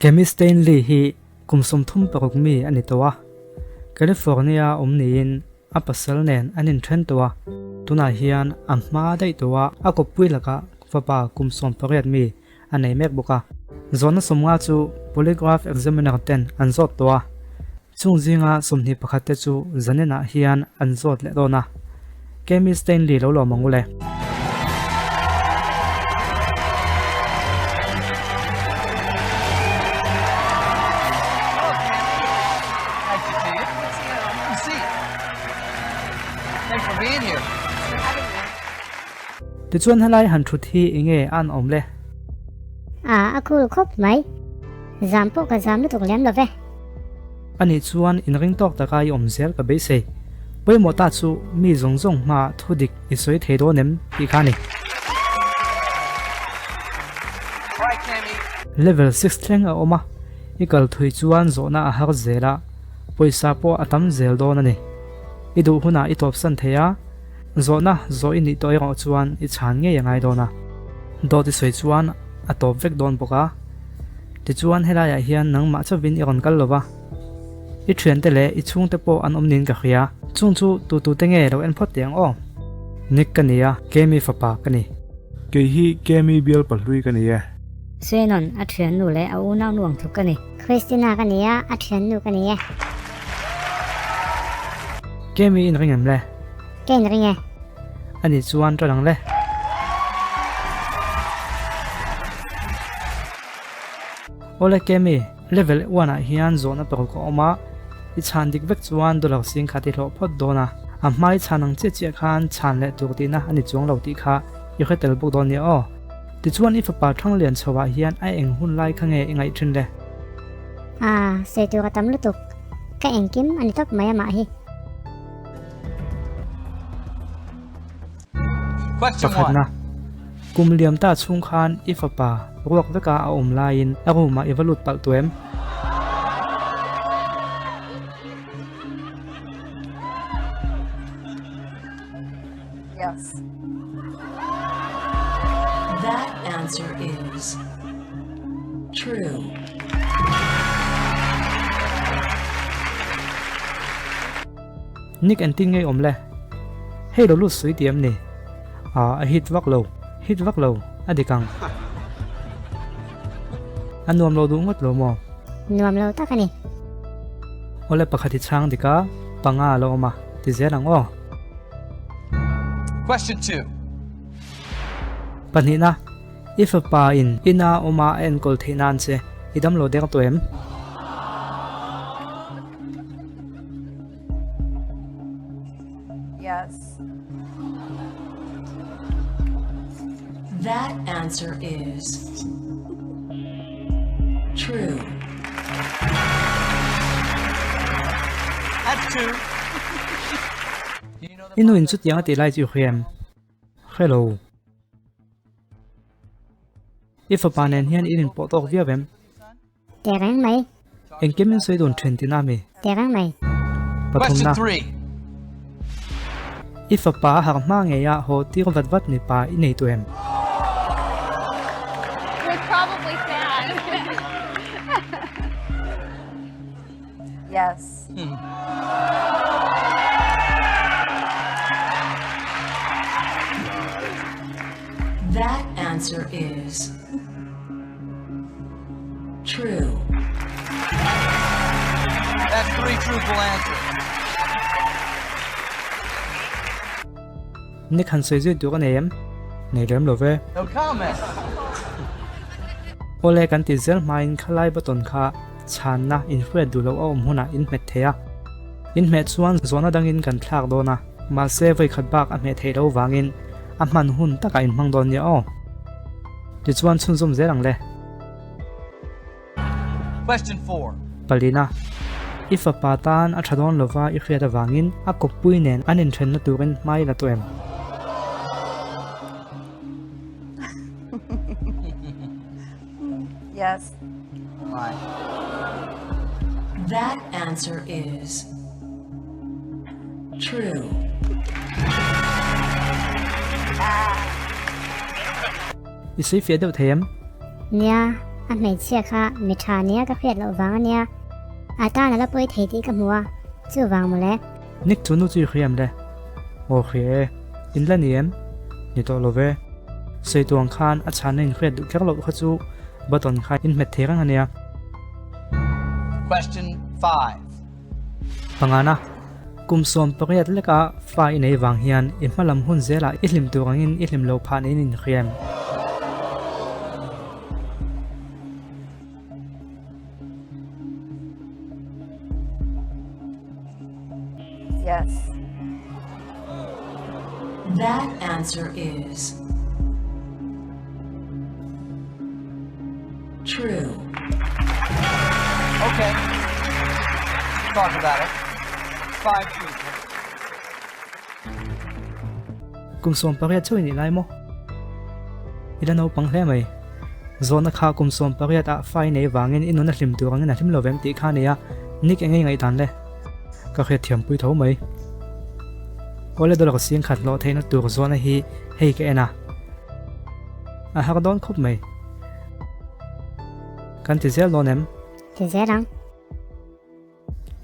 Kemi Stanley hi kum 36 mi a ni tawh a, California awm niin a pasal nen an inthen tawh a, tunah hian a hma daih tawh a, a kawppui lakah fapa kum 18 mi a nei mek bawk a. Zawhna 50 chu polygraph examiner ten an zawt tawh a, chung zinga 21 te chu zaninah hian an zawt leh dawn a. Kemi Stanley lo lawm ang u le. Tichuan helai han thut hi enge an awm le? A, a cool khawp mai. Zam pawh ka zam lutuk lem lo ve. Anih chuan inring tawk taka i awm zel ka beisei. Pawimawh ta chu mi zawng zawng hmaah thu dik i sawi thei dawn em tih kha a ni. Level six thleng a awm a, i kal thui chuan zawhna a har zel a, pawisa pawh a tam zel dawn a ni. I duh hunah i tawpsan thei a, zawhna zawh i nih tawh erawh chuan i chhan ngei a ngai dawn a. Dawt i sawi chuan a tawp vek dawn bawk a. Tichuan helaiah hian nangmah chauhin i rawn kal lo va, i thiante leh i chhungte pawh an awm niin ka hria. Chung chu tu tute nge lo en phawt teh ang aw? Nick ka ni a, Kemi fapa ka ni. Kei hi Kemi bial pahlui ka ni e. Swenon, a thiannu leh a unau nuang thuk ka ni. Christina ka ni a, a thiannu ka ni e. Kemi in ring em le? Ka in ring e. Ani chuan ṭan ang le. Awle Kemi, level one ah hian zawhna paruk a awm a, i chhan dik vek chuan dollar sing khat i hlawh phawt dawn a, a hma i chhan ang chiah chiah khan chhan leh tur tihna a ni chuang lo tih kha i hre tel bawk dawn nia aw. Tichuan i fapa Thanglian chho ah hian a eng hun lai kha nge i ngaih thin le? Aa, sawi tur a tam lutuk. Ka engkim a ni tawp mai amah hi. Pakhatna, kum liam ta chhung khan i fapa ruak veka a awm laiin a room ah i va lut palh tawh em? Yes. That answer is true. Nick engtin nge awm le? Hei lo lut sui ti em ni? Ah, a hit vak lo, hit vak lo, a dik ang. A nuam lo duh ngawt lo maw? Nuam lo tak a ni. Awle pakhat i chhang dik a, panga a lo awm a, ti zel ang aw. Question 2. Pahnihna, I fapa in ina awma a enkawl theih nan che i damlo deng tawh em? Yes. That answer is true. That's two. I nu in chutiang a tih lai chu i hria em? Hre lo. I fapa nen hian in inpawh tawk viau em? Teh reng mai. Engkim in sawi dun thin tina mi? Teh reng mai. Pathumna. I fapa a harh hma ngei a haw tir vat vat mipa i nei tawh em? We're probably sad. Yes. That answer is True. That's three truthful answers. Nick han sawi zui tur a nei em? Nei lem lo ve. No comment. Awle kan ti zel hmain khalai button kha chhanna inhriat duh loh a awm hunah in hmet thei a. In hmeh chuan zawhna dangin kan thlak dawn a, mahse vawikhat bak a hmeh theih loh vangin a hman hun takah in hmang dawn nia aw. Tichuan chhunzawm zel ang le. Question 4. Palina, I fapa tan a tha dawn lova i hriat avangin a kawppui nen an inthenna turin hma i la tawh em? Yes. My. That answer is true. I sawi fiah deuh thei em? Nia, A hmeichhia kha mi tha nia ka hriat loh vang a nia. A tan a la pawi thei tih ka hmu a, chuvang mawle. Nick chu nu chu i hria em le? Aw hria e. In la ni em? Ni tawh lo ve. Sawi tuang khan a chhanna in hriat duh kher loh kha chu button kha in hmet thei reng a nia. Question 5. Pangana, kum 18 leka fa i nei vang hian i hma lam hun zelah i hlim tur angin i hlim lo phah niin in hria em? Yes. That answer is true. Okay. Talk about it. 5 people. Kum 18 chauh i nih lai maw? I la naupang hle mai. Zawhna kha kum 18 ah fa i nei vangin i nun a hlim tur angin a hlim lo vem tih kha a ni a, Nick eng nge i ngaihdan le? Ka hriatthiam pui tho mai. Awle dollar sing khat hlawh theihna tur zawhna hi hei ka en a. A har dawn khawp mai. Kan ti zel dawn em? Ti zel ang.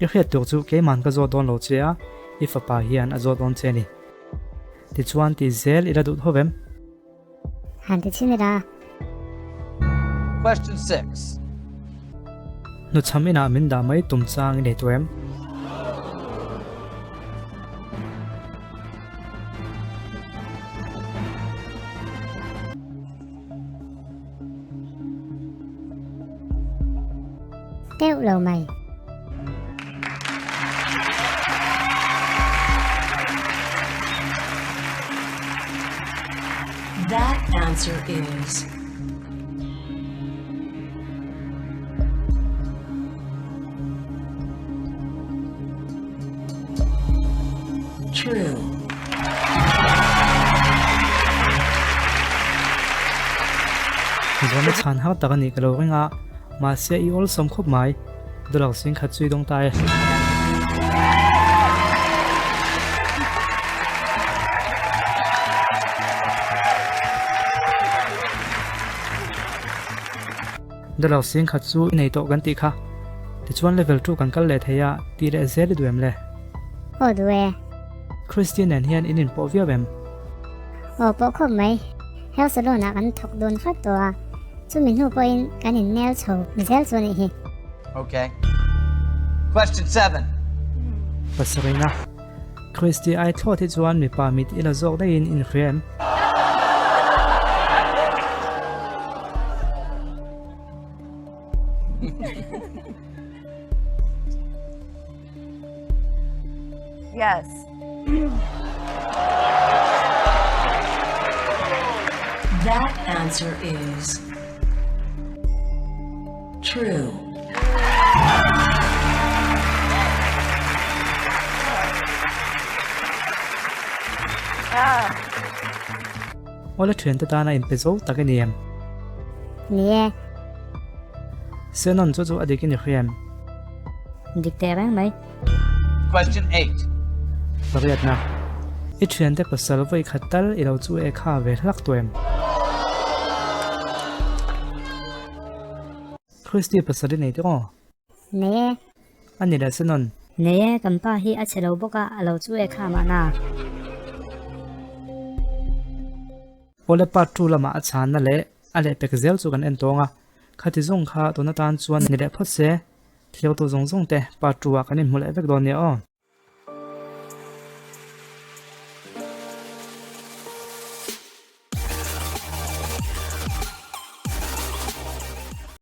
I hriat tur chu keiman ka zawt dawn lo che a, i fapa hian a zawt dawn che a ni. Tichuan ti zel i la duh tho vem? Han ti chhin ila. Question 6. Hnuchham inah min dah mai tum chang i nei tawh em? Teuh lo mai. That answer is true. Zawhna chhan har tak a nih ka lo ring a, mahse i awlsawm khawp mai. Dollar sing khat chu i dawng ta e. Dollar sing khat chu i nei tawh kan tih kha. Tichuan level 2 kan kal leh thei a, tih leh zel i duh em le? Aw duh e. Christy nen hian in inpawh viau em? Aw pawh khawp mai. Hair salon ah kan thawk dun hrat tawh a, chumi hnu pawhin kan innel chho zel chu a nih hi. Okay. Question 7. Pasarihna, Christy ai thlawt hi chuan mipa mit i la zawk daihin in hria em? Yes. That answer is true. Awle thiante tana inpe zo tak i ni em? Ni e. Senon chu chu a dik i ni hria em? Dik teh reng mai. Question 8. Pariatna, I thiante pasal vawi khat tal i lo chu e kha ve hlak tawh em? Christy pasal i nei tawh aw? Nei e. A ni leh Senon. Nei e, kan pa hi a chhe lo bawk a, a lo chu e kha mahna. Awle part 2 lamah a chhanna leh a lehpek zel chu kan en tawng a, khati zawng kha tun atan chuan ni leh phawt se. Thliautu zawng zawng te part 2 ah kan inhmu leh vek dawn nia aw.